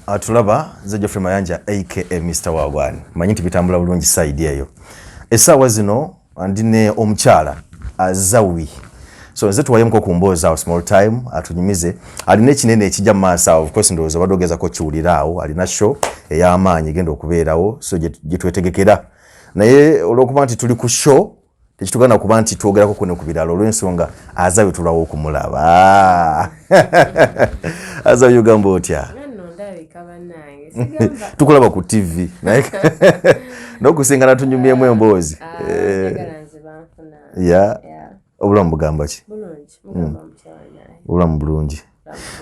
Atulaba, nze Geoffrey Mayanja aka Mr Wagwan. Manyi nti bitambula bulungi side eyo. Essaawa zino ndi ne omukyala Azawi. So nze tuwayemuko ku mboozi awo small time atunyumize. Alina ekinene ekijja mu maaso awo, of course ndowooza obadde ogezako kiwulira awo, alina show ey'amaanyi egenda okubeerawo, so gye twetegekera. Naye olw'okuba nti tuli ku show, tekitugana kuba nti twogerako kuno ku birala olw'ensonga Azawi tulwawo okumulaba. Azawi, ogamba otya? Nno ndabika bannange sigamba. Tukulaba ku TV naye n'okusinga natunyumyemu emboozi. Ah, njagala nze banfuna. Yeah. Obulamu bugamba ki? Bulungi, mugamba mutya bannange? Obulamu bulungi.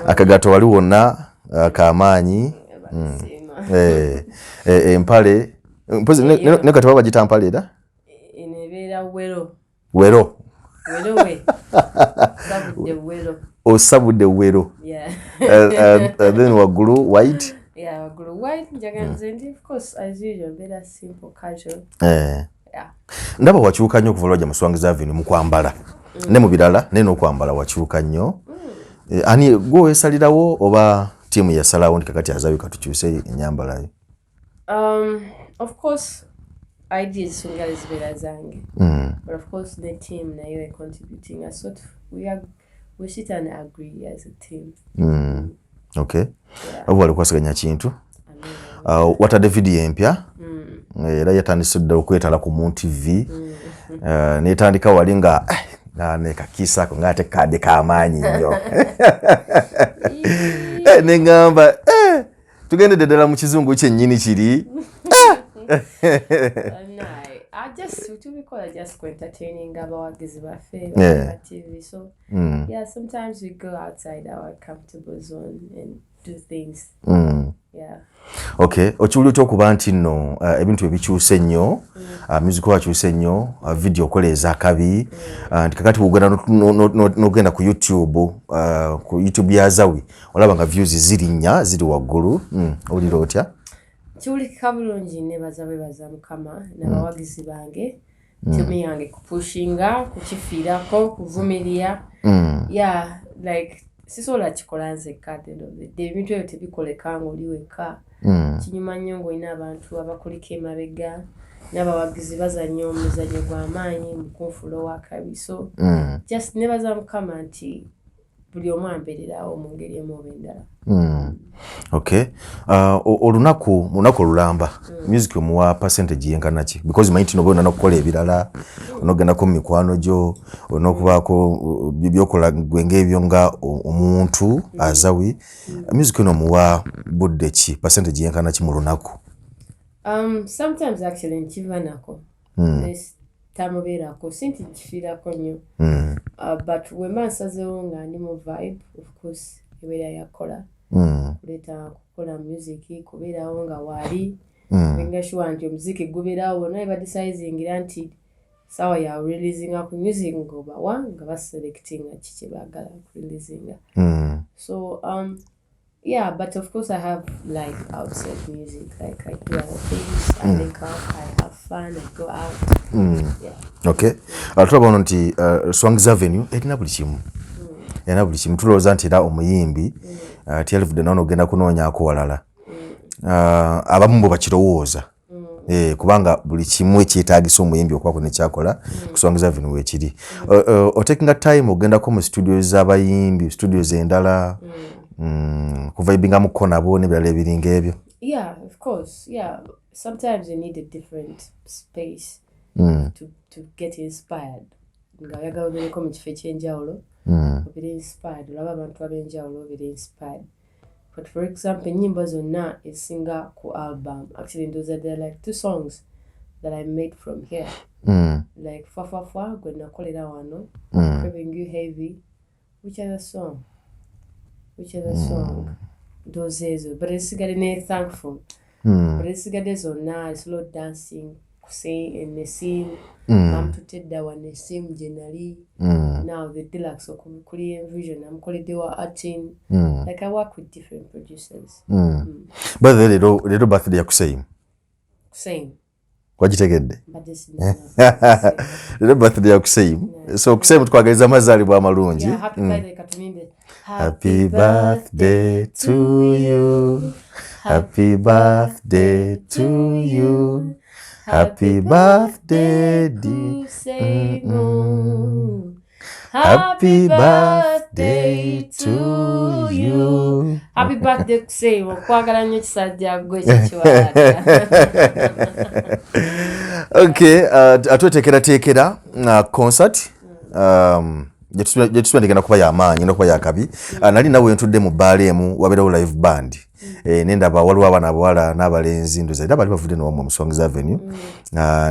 Akagato wali wonna kamaanyi. Basiima. Empale mpozi ne kati baba bagita mpale era. Eno ebeera wero. Wero. Wero we sabudde wero. Osabudde wero. Yeah. Then waggulu white. Yeah, waggulu white. Njagala nze ndi, of course, as usual mbeera simple, casual. Yeah. Ndaba wakyuka nnyo okuva lwajja mu Swangz Avenue mu kwambala ne mu birala, naye n'okwambala wakyuka nnyo. Ani gwe weesalirawo oba ttiimu yasalawo nti kakati Azawi katukyuse ennyambala yo? Of course ideas zisinga zibeera zange, but of course the team nayo contributing a sort of, we sit and agree as a team. Okay. Yeah. Oba wali kwasaganya kintu. I mean, Watadde vidiyo empya era yatandise dda okwetala ku Moon TV. Netandika wali nga nekakiisa ako ngaate kadde kamaanyi nnyo. Neŋŋamba tugendedde ddala mu kizungu kyennyini kiri. No, I just tubikola just ku entertaining abawagizi baffe ba TV. So yeah, sometimes we go outside our comfortable zone and do things. Yeah. Okay, okiwulira otya okuba nti nno ebintu ebikyuse nnyo, music wakyuse nnyo, video okola ezakabi, nti kakati bwogenda n'ogenda ku YouTube, ku YouTube ya Azawi olaba nga views zirinnya, ziri waggulu. Owulira otya? Kiwulikika bulungi, nebaza bwebaza Mukama n'abawagizi bange, tiimu yange, kupushinga, kukifiirako, kuvumirira. Yeah, like sisobola kikola nzekka. At the end of the day ebintu ebyo tebikoleka ng'oli wekka. Kinyuma nnyo ng'olina abantu abakuliko emabega n'abawagizi bazannya omuzannyo gw'amaanyi mu kunfuula owakabi. So just nebaza Mukama nti buli omu ambeererawo mu ngeri emu oba endala. Okay. Olunaku mu lunaku olulamba music omuwa percentage yenkana ki? Because manyi nti noba olina n'okukola ebirala, onogendako mu mikwano gyo, olina okubaako byokola gwe ng'ebyo nga omuntu Azawi. Music eno omuwa budde ki, percentage yenkana ki mu lunaku? Sometimes actually nkiva nako tamubeerako, si nti nkifiirako nnyo, but wemba nsazeewo nga ndi mu vibe, of course ebeera yakola kuleeta kukola music, kubeerawo nga waali making sure nti omuziki gubeerawo bonna ne badecizingira nti sawa ya releasinga ku music ng'obawa nga baselectinga ki kye baagala kureleasinga. So yeah, but of course I have life outside music. Like I do other things, I link up, I have fun, I go out. Yeah. Okay. Tulaba wano nti Swangz Avenue erina buli kimu, erina buli kimu. Tulowooza nti era omuyimbi tiyalivudde nawo nogenda kunoonyaako walala. Abamu bwe bakirowooza. Kubanga buli kimu ekyetaagisa omuyimbi okubaako nekyakola ku Swangz Avenue weekiri. Otakinga time ogendako mu studios z'abayimbi, studios endala, kuvibingamuko nabo n'ebirala ebiringa ebyo? Yeah, of course. Yeah. Sometimes you need a different space to get inspired. Nga oyagala obeereko mu kifo ekyenjawulo, obeere inspired, olaba abantu ab'enjawulo, obeere inspired. But for example, ennyimba zonna ezisinga ku album, actually ndowooza there are like two songs that I made from here. Like Fwafwafwa gwe nakolera wano, Craving You Heavy, which other song? Which other song? Ndowooza ezo, but ezisigadde ne Thankful. But ezisigadde zonna, Slow Dancing, Nesim, bamututte dda wa Nesim gye nali. Now the Deluxe kuli Envision, namukoledde wa Artin. Like I work with different producers. By the way, leero birthday ya Kuseim. Same. Wagitegedde? Mbadde sinaba. Leero birthday ya Kuseim, so Kuseim twagaliza amazaalibwa amalungi. Yeah, happy birthday, katuninde. Happy birthday to you. Happy birthday to you. Happy birthday, dear. Happy birthday to you. Happy birthday Kuseymo, okwagala nnyo kisajja gwe kikiwalata. Okay, atweteekerateekera concert gyetusubira ndigenda kuba yamaanyi, ngenda kuba yakabi. Nali nawe ntudde mu bbaala emu, wabeerawo live band. Nendaba waliwo abaana abawala n'abalenzi, ndoza era bali bavudde newamwe mu Swangz Avenue.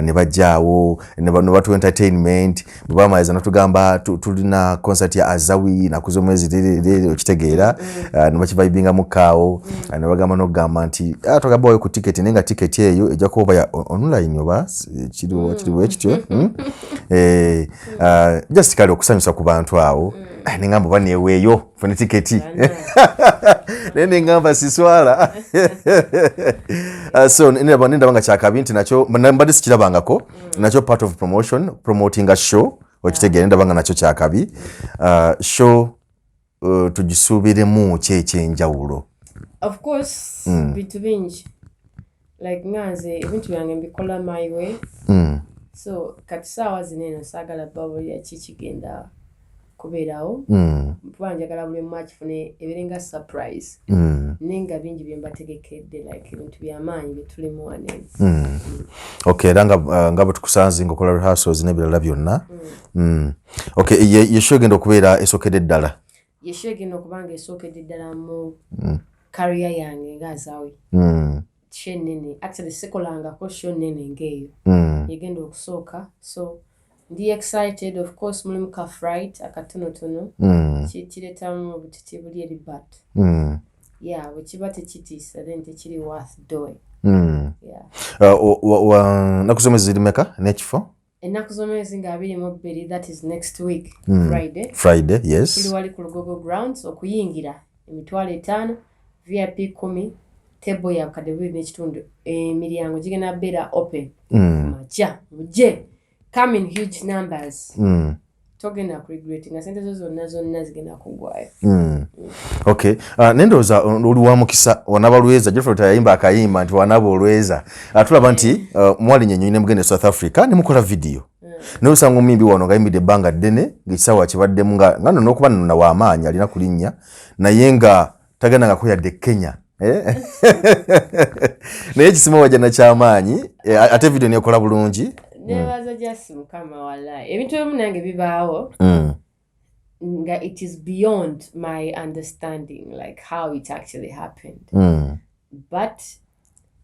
Ne bajjaawo ne batuwa entertainment. Bwe bamaliza natugamba tulina concert ya Azawi naku z'omwezi rere, okitegeera. Ne bakivibingamu kaawo. Ne bagamba n'okugamba nti twagamba ku tiketi, naye nga tiketi eyo ejja kuba ya online oba kiriwo kiri bwe kityo. Just kale okusanyusa ku bantu awo. Neŋŋamba oba neeweeyo nfune tiketi, naye neŋŋamba siswala. So nendaba nga kyakabi nti nakyo mbadde sikirabangako, nakyo part of promotion, promoting a show, okitegeera. Nendaba nga nakyo kyakabi. Show tugisuubiremu ki ekyenjawulo? Of course, bintu bingi. Like nga nze ebintu byange mbikola my way. So kati saawa zino eno saagala babulira ki kigenda kubeerawo, kuba njagala buli omu akifune ebeere nga surprise. Naye nga bingi bye mbategekedde, like ebintu byamaanyi bye tulimu wano eno. Okay, era nga bwe tukusanze ngaokola rehearsals n'ebirala byonna. Okay, ye show egenda okubeera esookedde ddala? Ye show egenda okuba nga esookedde ddala mu career yange nga Azawi. Show ennene, actually sikolangako show nnene ng'eyo. Yegenda okusooka, so ndi excited. Of course mulimu ka fright akatonotono. Kireetamu obutiti buli eri, but yeah, bwe kiba tekitiisa then tekiri worth doing. Yeah. Nnaku z'omwezi ziri meka n'ekifo? Ennaku z'omwezi nga 22, that is next week Friday. Friday, yes. Tuli wali ku Lugogo Grounds. Okuyingira 50,000, VIP 10, table ya 2,500. Emiryango gigenda beera open makya. Mujje, come in huge numbers. Togenda kuregret nga sente zo zonna zonna zigenda kugwayo. Okay, nendowooza oli wa mukisa wanaba lweza. Jeffrey tayimba akayimba nti wanaba olweza. Tulaba nti mwalinya ennyonyi ne mugenda e South Africa ne mukola video. Naye osanga omuyimbi wano ng'ayimbidde ebbanga ddene ng'ekisaawe akibaddemu nga nno n'okuba nno w'amaanyi alina kulinnya, naye nga tagendangako yadde Kenya. Eh? Naye ekisima wajja nakyamaanyi, ate video nekola bulungi. Nebaza jasi Mukama, wallahi ebintu ebimu nange bibaawo nga it is beyond my understanding, like how it actually happened. But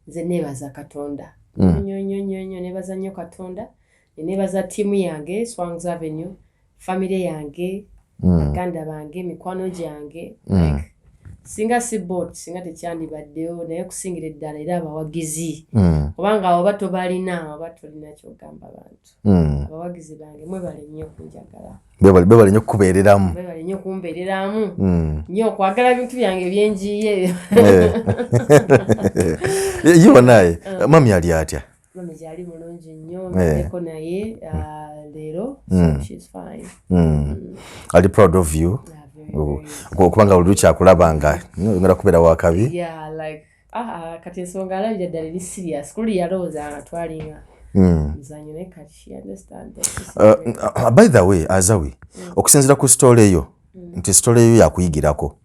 nze nebaza Katonda nnyo nnyo nnyo nnyo. Nebaza nnyo Katonda, nebaza ttiimu yange Swangz Avenue, famire yange, baganda bange, mikwano gyange. Like singa si bot, singa tekyandibaddewo. Naye okusingira eddala era abawagizi, kubanga oba tobalina oba tolina kyogamba bantu. Abawagizi bange, mwebale nnyo okunjagala. Bebale nnyo okukubeereramu. Mwebale nnyo okumbeereramu, nnyo okwagala ebintu byange byenjiye. Ye wanaye mami ali atya? Mami gyali mulungi nnyo. Mbaddeko naye leero, so she's fine. Ali proud of you? Yeah, very, very. Okubanga buli lukyakulaba nga ngenda kubeera wakabi. Yeah, like kati ensonga alabira ddala eri serious. Kuli yalowooza nga twalinga muzanyo, naye kati she understand that this is real. By the way, Azawi, okusinziira ku story eyo nti story eyo yakuyigirako,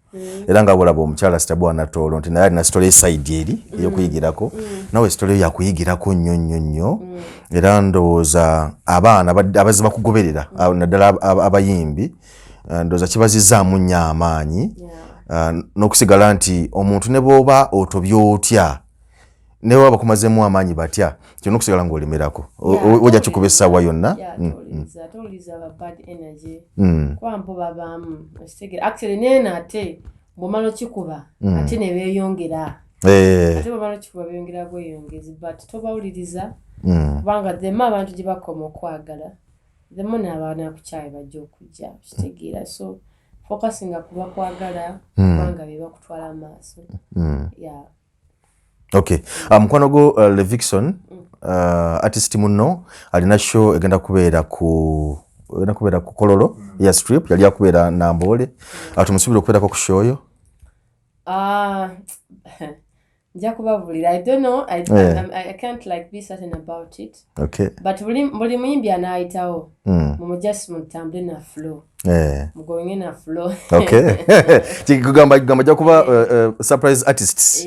era nga bwolaba omukyala Stabua Natoolo nti naye alina story side eri ey'okuyigirako, nawe story eyo yakuyigirako nnyo nnyo nnyo. Era ndowooza abaana abazze bakugoberera, naddala abayimbi, ndowooza kibazizaamu nnyo amaanyi. N'okusigala nti omuntu ne bw'oba otobye otya, ne bw'oba bakumazeemu amaanyi batya, kirina okusigala ng'olemerako. Ojja kikuba essaawa yonna. Yeah, towuliriza aba bad energy, kuba mpo babaamu, okitegeera. Actually neeno ate bw'omala okikuba ate ne beeyongera. Ate bw'omala okikuba beeyongera bweyongezi, but tobawuliriza, kubanga themu abantu gye bakoma okwagala, themu n'abanakukyayi bajja okujja, okitegeera. So focusinga ku bakwagala, kubanga be bakutwala maaso. Yeah. Okay, mukwano gwo Levixone, artist munno, alina show egenda kubeera ku Kololo ya strip, yali akubeera Namboole. Tumusuubira okubeerako ku show yo? Ah, Nja kubabulira. I don't know. I can't like be certain about it. But buli muyimbi anaayitawo, mumujasi mutambule na flow. Mugoinge na flow. Okay, kigamba kigamba ajja kuba surprise artists.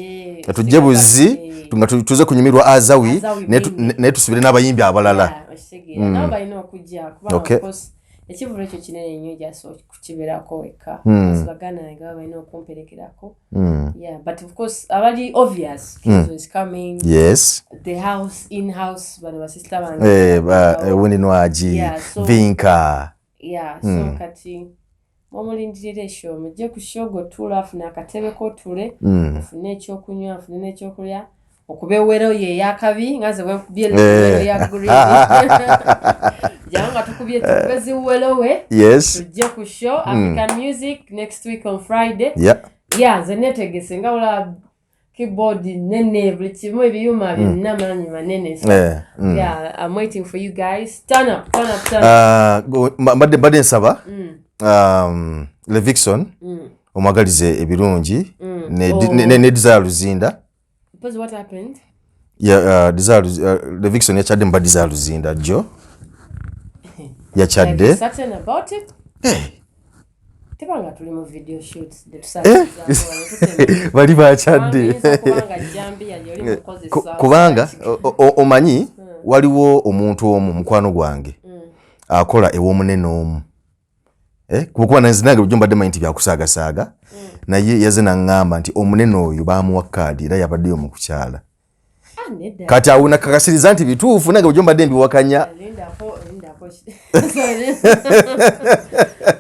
Tujje buzi nga tuze kunyumirwa Azawi. Azawi naye Bindi. Naye tusubire n'abayimbi abalala. Yeah, okitegeera, nabo balina okujja kubanga of course ekivulu ekyo kinene nnyo, just kukibeerako wekka. Baganda bange baba balina okumperekerako. Yeah, but of course abali obvious, Kenzo is coming. The house in house, bano basista bange. Winnie Nwagi. Yeah, Vinka. Yeah, so kati mumulindirira e show, mujje ku show, gwetuula afune akatebe kotule, ofune ekyokunywa, afune n'ekyokulya, okuba ewero ye eyakabi nga ze wenkubye ewero ya green, jangu nga tukubye, tukube ziwerowe. Tujje ku show, African music, next week on Friday. Yeah, nze netegese nga olaba, keyboard nene, buli kimu, ebiyuma byonna, maanyi manene. So, yeah, I'm waiting for you guys. Turn up, turn up, turn up. Ah, mbadde nsaba Levixone omwagalize ebirungi Oh. ne Desire Luzinda. Because what happened? Yeah, Levixone yakyadde mu ba Desire Luzinda jjo yakyadde. Like, certain about it? Eh, Tebanga tuli mu video shoots. Bali bakyadde. Kubanga jambiya gyoli mukozesa. Kubanga omanyi waliwo omuntu omu mukwano gwange akola ew'omunene omu. Eh, kuba nange bulijjo mbadde manyi nti byakusaagasaaga, naye yaze naŋŋamba nti omunene oyo baamuwa kaadi era yabaddeyo mu kukyala. Ah, nedda. Kati awo nakakasiriza nti bituufu, nange bulijjo mbadde mbiwakanya. Lindako, lindako. Sorry.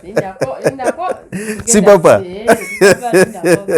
Lindako, lindako. Si papa. Eh, papa, lindako.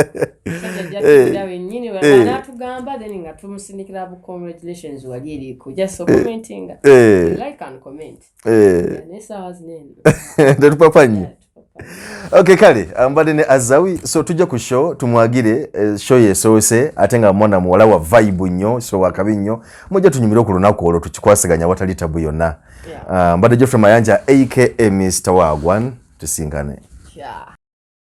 Sajja jja wennyini n'atugamba, then nga tumusindikira bu congratulations wali eriko. Just so commenting. Like and comment. Naye essaawa zino eno. Tetupapa nnyo. Yeah, tupapa. Okay, kale mbadde ne Azawi, so tujja ku show tumwagire. Show yesoose ate nga mwana muwala wa vibe nnyo, so wakabi nnyo. Mujja tunyumire ku lunaku olwo, tukikwasaganya watali tabu yonna. Yeah. Mbadde Geoffrey Mayanja aka Mr Wagwan, tusinkane. Yeah.